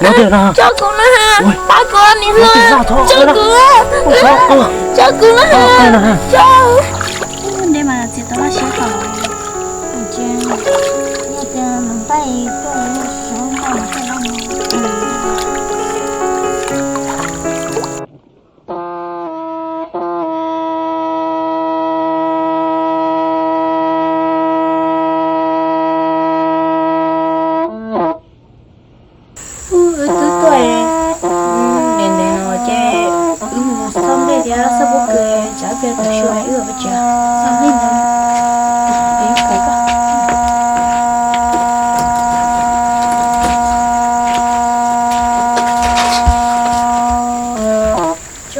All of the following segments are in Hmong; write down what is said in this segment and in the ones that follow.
Tso kuv na, pab kuv niam hluas, tso kuv, tso kuv na, tso. Ub, ntev mas txiav tau laj siab tau. Yog tias npaj tuaj sawv noj tej laj no. Wb twb tuaj, nim no ces wb mus xauj nplej thiab xauj pob kws, tsam pliag tam sim wb pab tsev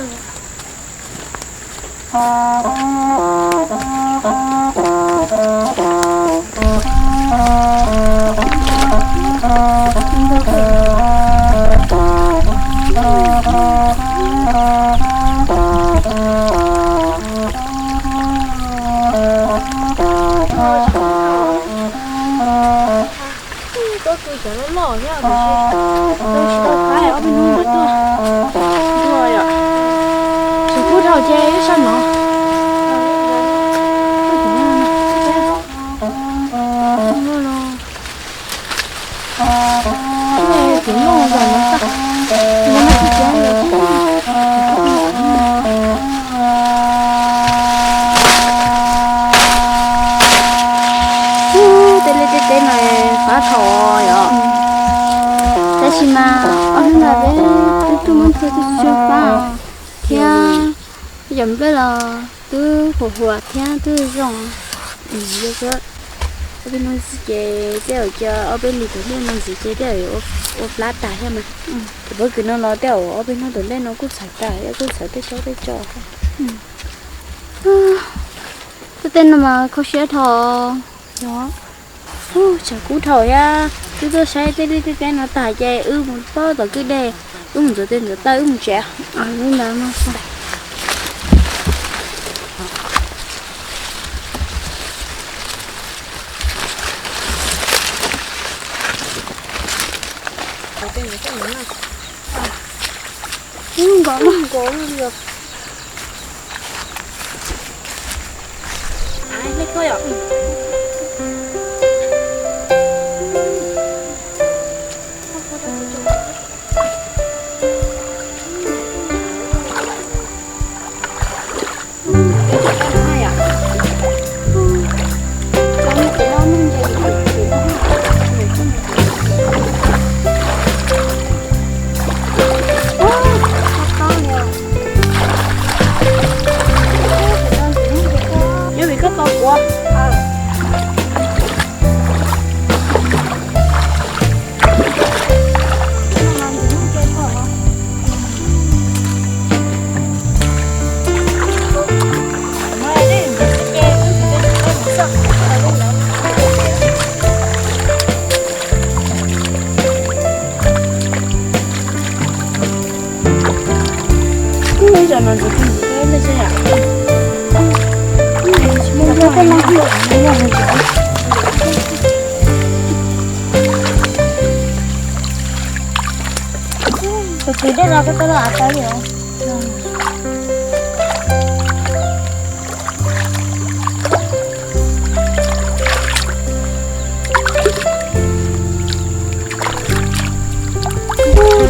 xauj nplej ntawd. Koj kws cov loj loj thiab, kws tsis tau qab ob peb hnub ntawd tuaj. Tsis kub dhau ces ib sab no. Tej liaj tej teb no fab dhau yom. Tab sis mas ob hnub no peb twb tuaj muab ntxhua twb tsis tshua fab thiab, cov nplej los twb huam huam thiab twb zoo. Ob peb hnub ntxiv ces tej zaum cia ob peb lis tus nplej no ntxiv ces tej zaum yuav ua plab tag thiab mas. Tus pob kws no los tej zaum ob peb hnub tus nplej no kuj txhawv tag thiab, kuj txhawv tej tsob tej tso. Tej teb no mas kho siab dhau. Tshav kub dhau thiab, twb tuaj saib tej liaj tej teb no tag ces wb mus pab tom kwj dej, wb mus ntxuav tes ntxuav taw wb mus tsev. Nyob vim koj tos kuv. Tus kwv dej los koj tau los av tau li os.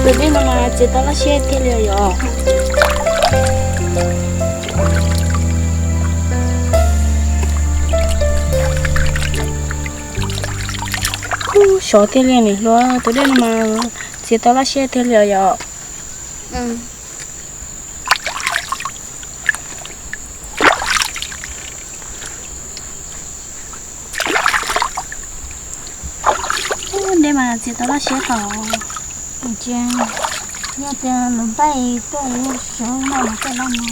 Tus dej no mas txiav tau laj siab tiag li yom. Sov tiag li niam hluas, tus dej no mas txiav tau laj siab tiag li yom. Ub, dej mas txiav tau laj siab tau. Yog tias nws npaj tuaj sawv noj los tej laj no.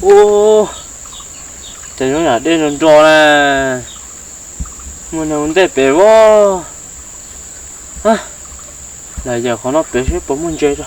Ub, cas zoo yam dej nrog nrog na, muaj neeg ua ntej pem vov. Lam yam qhov no pem seb puas muaj ntses tso.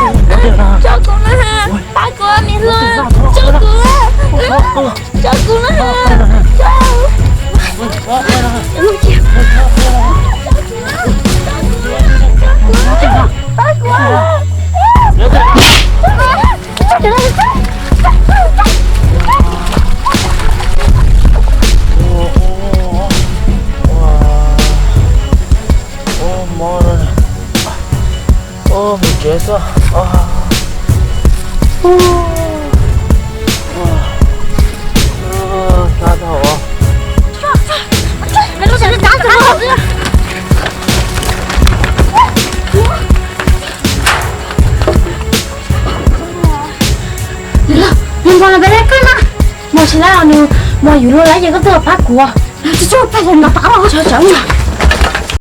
Tso kuv na, pab kuv, niam hluas, tso kuv, tso kuv na, tso. Pab kuv. Ua, mob no. Ua, mus tsev xwb. Ua, ua, ua, sab dhau os. Nws npog los peb leb kawg na. Mos tsis lab los nws mos yus luag lab ces koj tuaj pab kuv. Tsis tsuj peb los nov tav los sawv sawv na.